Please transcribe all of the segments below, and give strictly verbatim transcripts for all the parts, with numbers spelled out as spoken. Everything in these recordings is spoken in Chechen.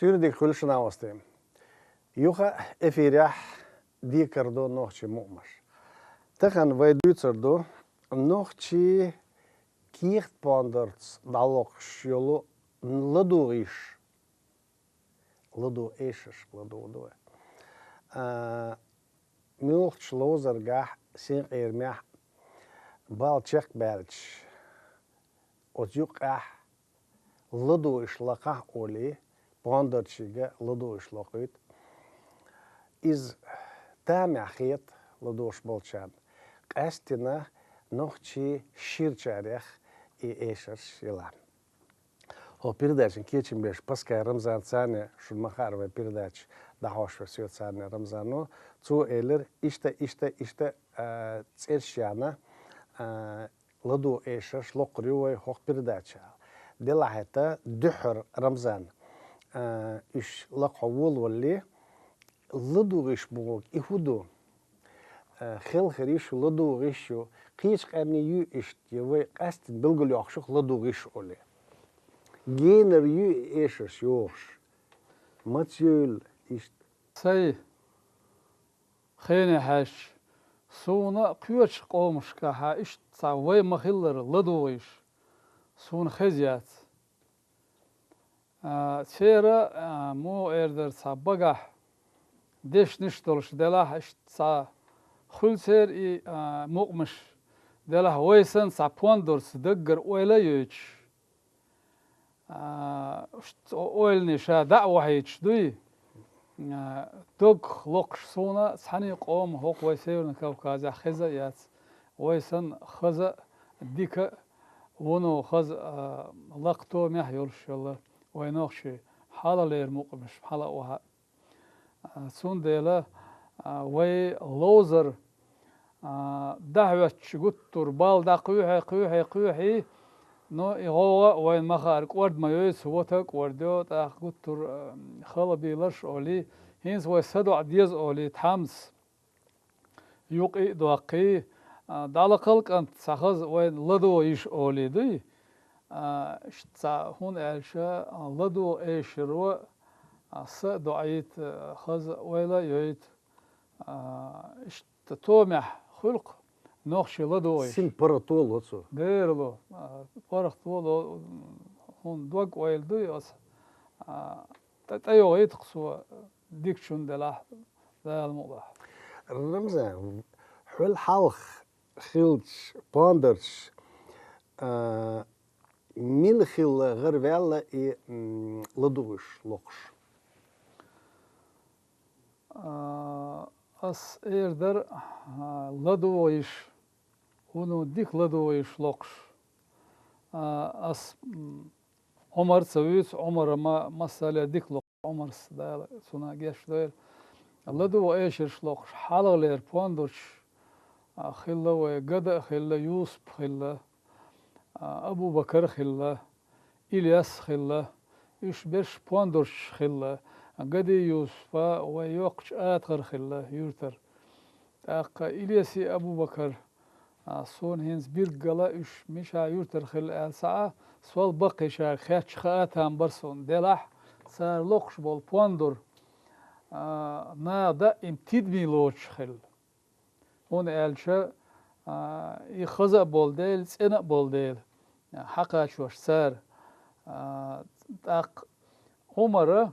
Суьйре дика хуьлда шун, вастий. Юха эфирехь декхар ду нохчийн мукъамаш. Тахан вай дуьйцур ду нохчийн кехат-пондарца дӀалокхуш йолу ладогӀа йиш. ЛадогӀа эшарш ладогӀа ду вай. А, муьлххачу ловзаргахь синкъерамехь бала чекхбаьлча, оцу юккъехь ладогӀа йиш лакхахь олий, пондарчига ладогӀа йиш локхуьйту. Иза тамехь хета ладогӀуш болчарна, къаьсттина нохчийн ширачарех и эшарш елахь. ХӀокху передачан кечам беш Паскаль Рамзан царна, шуна ма-хаъара, вайн передача дӀахьош вара соьца царна Рамзано. Цо элира, иштта, иштта, иштта, а, цӀерш яьхна, а, ладогӀа эшарш локхур ю вай хӀокху передачехь. Делахь хӀета дуьххьара Рамзан, а, уьш лакхахь волавалале, ладогӀа йиш бохург и хӀун ду? Э, хелхар йиш ю, ладогӀа йиш ю, кхечу къаьмнийн ю иштта, я вай къаьсттина билгалйоккхуш ю-кх ладогӀа йиш олий. Генара ю и эшарш йохуш? Маца йойла иштта? Сайн хене хьаьжча, суна а кхечу къомашкахьа иштта цхьа вай ма-хиллара ладогӀа йиш суна хезна яц. А, церан, а, муха эр дара, цхьа багахь дешнаш долуш делахь, иштта цхьа хуьлу церан и, а, мукъамаш делахь, вай санна цхьа пондорца даггара ойла а йойтуш, а, ш-, цу ойлане ша дӀа а вахьийтуш дуй, а, дог локхуш суна цхьаьнна къоман хӀокху вай Северный Кавказехь хезна а яц. Вай санна хаза а, дика а, вуно хаза а, лакха томехь йолуш йолу вай нохчийн хьалхалера мукъамаш хьала а ваха. А, цундела, а, вай ловзар, а, дӀахӀоьттича гуттар бала дӀакхоьхьий, кхоьхьий, кхоьхьий, но и гӀовгӀа а вайна ма-хаъара кӀорда ма йойцу, вата а кӀордайо, тӀаккха гуттар, а, хала а бийларш олий, хӀинца вай садоӀа деза олий, тхьамца юкъа а доккхий, а, дӀалакхал кӀант цхьа хаза вайна ладогӀа йиш олий дуй. А, иштта цхьа, хӀунда аьлча, а, ладогӀа эшаро, а, са а доӀийта, а, хаза ойла а йойту. А, иштта томехь хуьлу-кх нохчийн ладогӀа йиш. Син паргӀато ло цо. Дера ло, а, паргӀато ло, хӀунда дог-ойла дуй оцу, а, тӀе, тӀейогӀуьйту-кх цо дикачунна делахь, Дала мукъалахь. Рамзан, хьол хьалха хиллачу пондарчаша, а, мила хилла гӀараваьлла и, м, ладугӀуш локхуш? А, ас эр дара, а, ладугӀуш, хӀуно дика ладугӀуш локхуш. А, ас, м, Ӏумар ца вуьйцу, Ӏумара ма-, массале дика ло. Ӏумарс, Дала цунах гечдойла. ЛадугӀу эшарш локхуш хьалхалера пондарчаш, а, хилла вай, Гада а хилла, Юсуп а хилла, а, Абу-Бакар а хилла, Ильяс а хилла. Уьш берш пондарчаш хилла. Гадий Юсупа вай йоккхачу АтагӀара хилла, юьртара. ТӀаккха Ильяси Абу-Бакар, а, суна хӀинца билггала уьш мичахь юьртара хилла аьлла ца Ӏа, сол баккхийчаьрга хаьттича хаа там бара суна. Делахь, цара локхуш болу пондар, а, наха даим тидаме лоцуш хилла. ХӀунда аьлча, а, и хаза а болу дела, цӀена а болу дела, а, хьакхачош цара. А, тӀаккха Ӏумара,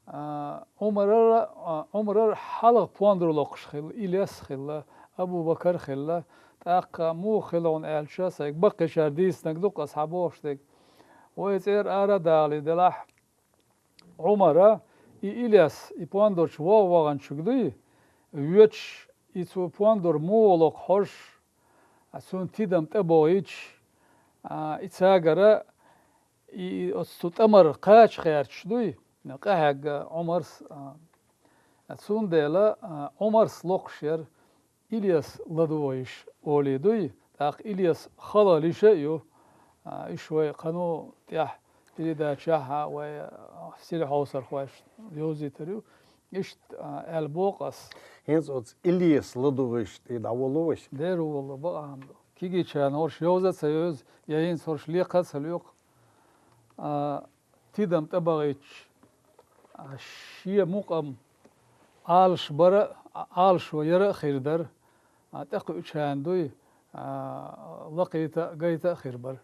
а, Ӏумарара, а, Ӏумарара хьалха пондар локхуш хилла, Ильяс хилла, Абу-Бакар хилла. ТӀаккха муха хилла хьуна аьлча, сайга баккхийчара дийцинарг ду-кх аса хьан бохуш дерг. Вай цӀера ара а дагӀале делахь, Ӏумара и Ильяс, и пондарча вогӀу ваханчуьнга дуй, воьдуш, и цо пондар муха локху хьожуш, а, цунна тидам тӀебохуьйтуш, а, и цаьргара и, и оцу цу тӀамара кхача гӀерташ дуй, къахьегна Ӏумарс, а, Цундела, а, Ӏумарс локхуш яра Илес ладугӀуш олий дуй, тӀаккха Илес хала лиша а ю, а, иш вай кхано тӀехь передачахь а вай, а, сельхьовсархошна йовзийтар ю. Иштта, а, аьлла боху ас. ХӀинца оцу Илес ладугӀуш тӀе дӀаволлу вайша? Дера воллу, бакъахьа ду. Кегийчарна хӀорш йовза а ца йовза, я хӀинца хӀорш лекха а ца лоькху. А, тидам тӀебахийтча, а, шен мукъам Ӏалаш бара а, Ӏалашо яра а хир дара, а, тӀекхуьучарна дуй, а, лакхийта а, гайта а хир бара.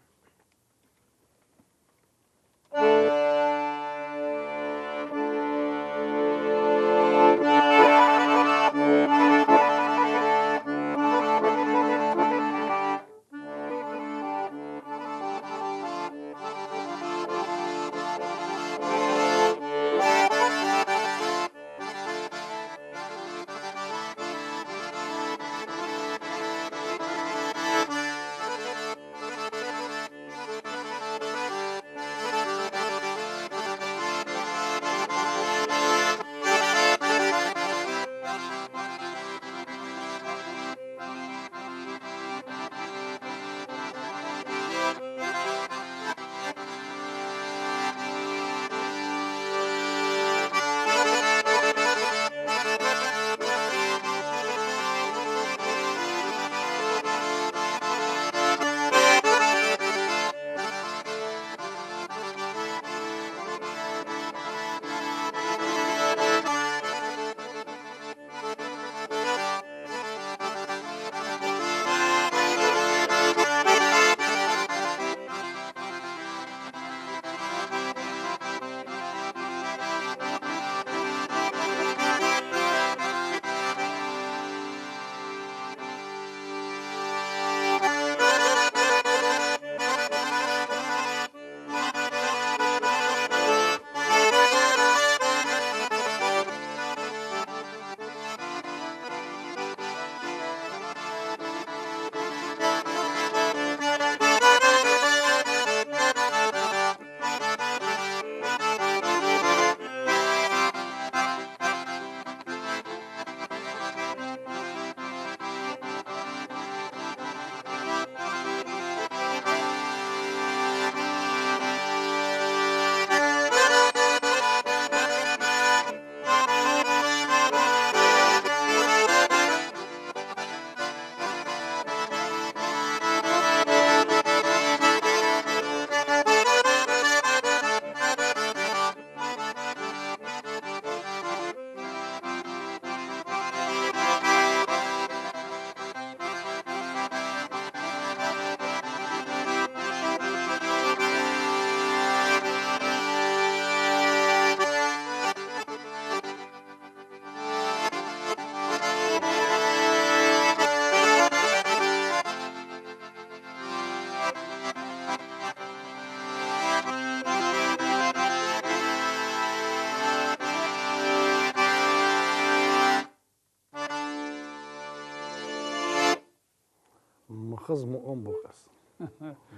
Ма хаза мукъам бу-кх ас.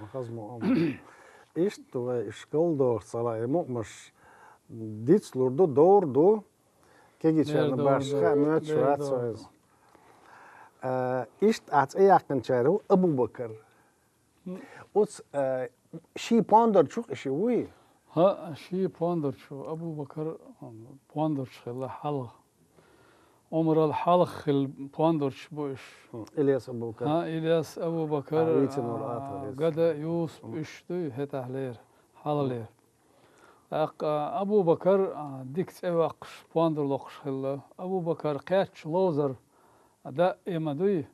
Ма хаза мукъам бу. Иштта вай школа дохуш цхьа лаьа мукъамаш дицлур ду, довр ду. Кегийчарна башха а моьттуш вац вайна. А, иштта ахь цӀе яьккхинчарах ву Абу-Бакар. Оцу, а, ший пондарчух и ши вуй? ХӀаъ, ший пондарчу. Абу-Бакар пондарчу хилла хьалха. Ӏумарал хьалха хилла пондарчу бу уьш. Хм, Ильяс Абу-Бакар. ХӀаъ, Ильяс Абу-Бакар, а, вийцина волу а, атар иза. Гада Юсуп уьш дуй, хӀетахь лера, хьалха лера. ТӀаккха Абу-Бакар, а, дика цӀе воккхуш, пондар локхуш хилла. Абу-Бакар кхеттачу ловзар, а, даима дуй,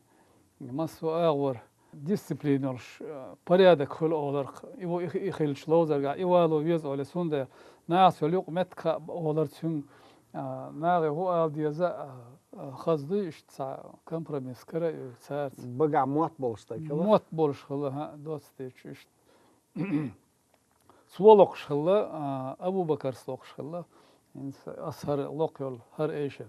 массо а агӀор дисциплина йолуш, а, порядок хуьлу олар-кх. И ву, и, и хилча ловзаргахь, и вало веза олий, цундела нахаца йолу юкъаметтиг хаьа олар цуьнга, а, нахе хӀун ала деза, а, а, хаза дуй, иштта цхьа компромисс кара а ю цаьрца. Багахь мотт болуш стаг хилла? Мотт болуш хилла, хӀаъ, доццуьйтуш иштта. Цо локхуш хилла, а, Абу-Бакарс локхуш хилла. ХӀинца ас хӀара локху йолу, хӀара эшар.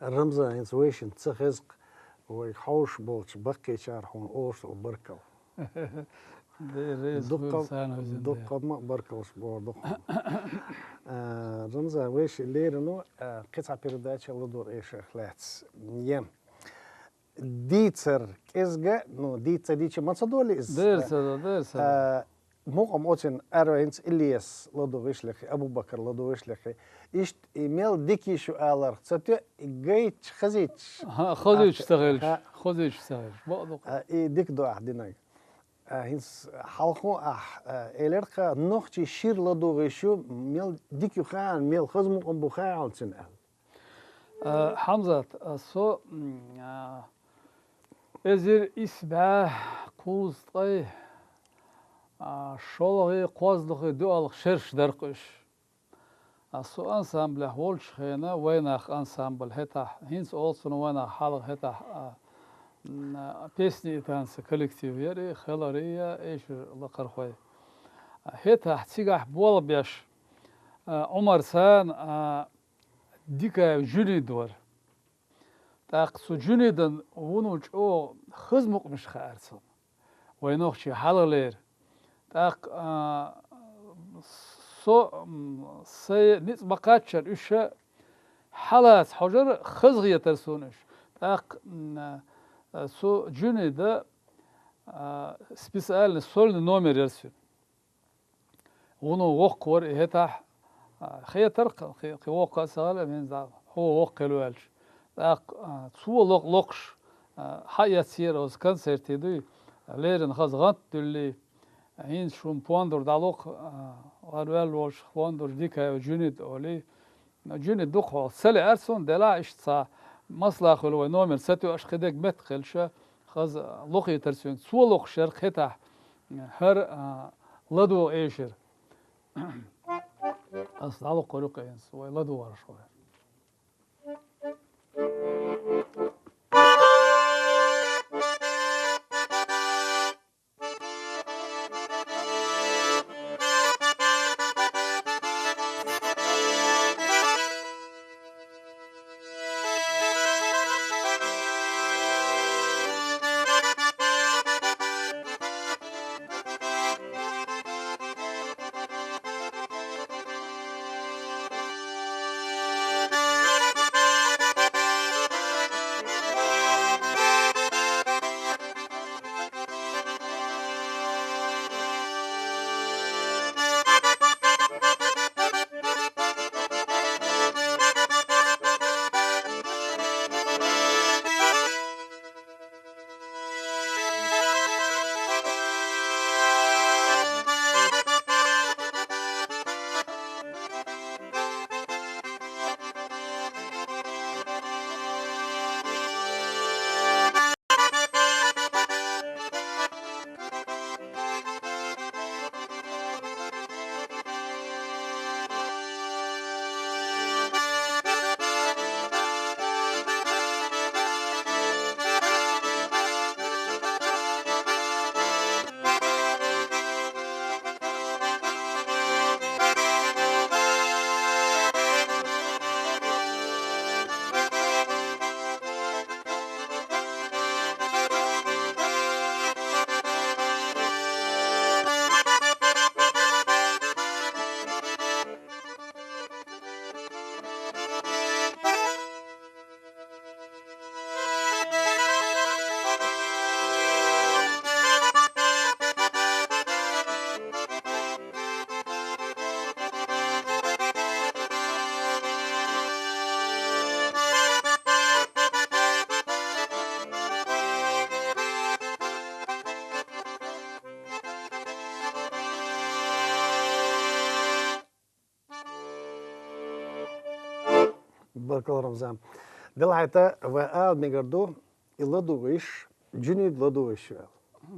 Рамзан, хӀинца вайшинца ца хеза-кх, вайга хьовш болча баккхийчара хьона олуш долу баркалла. Дера реза хуьлда, Санавизин дера. Дуккха ма баркаллаш боху дуккха. А, Рамзан, вайшиъ леррина, а, кхин цхьа передача ладогӀа эшарх лаьцна. Е. Дийцар кӀезга, ну, дийца дийча ма ца долу иза? Дера ца до, дера ца до. А, мукъам оцин аьрра хӀинца Ильяс ладогӀа йиш лехи, Абу-Бакар ладогӀа йиш лехи. Иштта и мел дика йиш ю аларх ца тоьа, и гайтча, хазийтча. Аха, хазийтча ца хилча, ха. Хазийтча ца хилча. Бакъ ду-кх. А, и дика ду ахь динарг. А, хӀинца хьалхо ахь, а, элира-кх, нохчий шира ладогӀа йиш ю, мел дика ю хаьа, мел хаза мукъам бу хаьа хьуна цуьнан аьлла. А, Хьамзат, а, со, м, а, эзар исс бӀе кхузткъе, а, шолгӀа, кхоздахи доьалгӀа шераш дара-кх уьш. А, со ансамблехь волчу хенахь, «Вайнах» ансамбль хӀетахь, хӀинца олу цунах «Вайнах», хьалха хӀетахь, а, м, а, «Песни и танцы» коллектив яра и, хелара и, эшар лакхархой. А, хӀетахь цигахь болх беш, а, Ӏумарца, а, Дикаев Жуьнид вара. ТӀаккха цу Жуьнидан вуно чӀогӀа хаза мукъамаш хаьара цунна, вайн нохчий хьалхалера. ТӀаккха, а, со, м, сайн ницкъ ма-кхаччара уьш хьалаца хьожура, хазахетара суна уьш. ТӀаккха, м, а, цу Жуьнида, а, специальный сольный номер яра цуьнан. Вуно воккха вара и хӀетахь, а, хетара-кх, кхин, кхин воккха а ца хилла, хӀинца дӀа хьо воккха хилла ваьлча. ТӀаккха, а, цо ло-, локхуш, а, хьаэцнера оцу концерте дуй, леррина хаза гӀант а дуьллий, хӀинца шуна пондур дӀалокху, а, гӀараваьлла волчу пондурчу Дикаев Жуьнид олий. Жуьнид дукха хьолахь ца лаьара суна, делахь иштта цхьа масала хуьлу вай номер ца тоьуш, кхин дерг меттахь хилча, хаза лохуьйтура цуьнга. Цо локхуш яра-кх хӀетахь хӀара, а, ладогӀа эшар. Ас дӀалокхур ю-кх хӀинца, вай ладогӀарш вай. Баркалла, Рамзан. Делахь хӀета вай ала мегар ду, и ладугӀуш, Жуьнид ладугӀуш ю аьлла.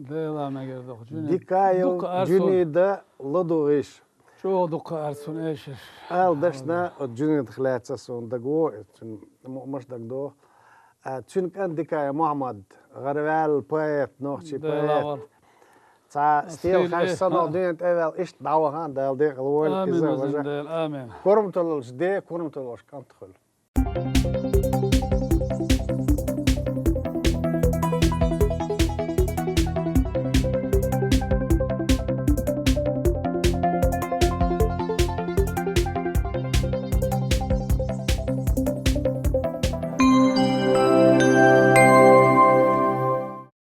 Дела мегар ду, Жуьнид. Дикаев дукха арцун. Жуьнида ладугӀуш. ЧӀогӀа дукха арцун эшаш. Ала дашна, оцу Жуьнидах лаьцна суна дагадогӀу, цуьнан мукъамаш дагадогӀу. А, цуьнан кӀант Дикаев Мухьаммад, гӀараваьлла поэт, нохчий поэт. Дела вар. Цхьа стел хаш санна дуьнен тӀе а ваьлла, иштта дӀавахана, Дала декъала войла иза а, важа. Амин, Дела, амин. Корматаллаш де, корматаллаш кӀант хуьлу.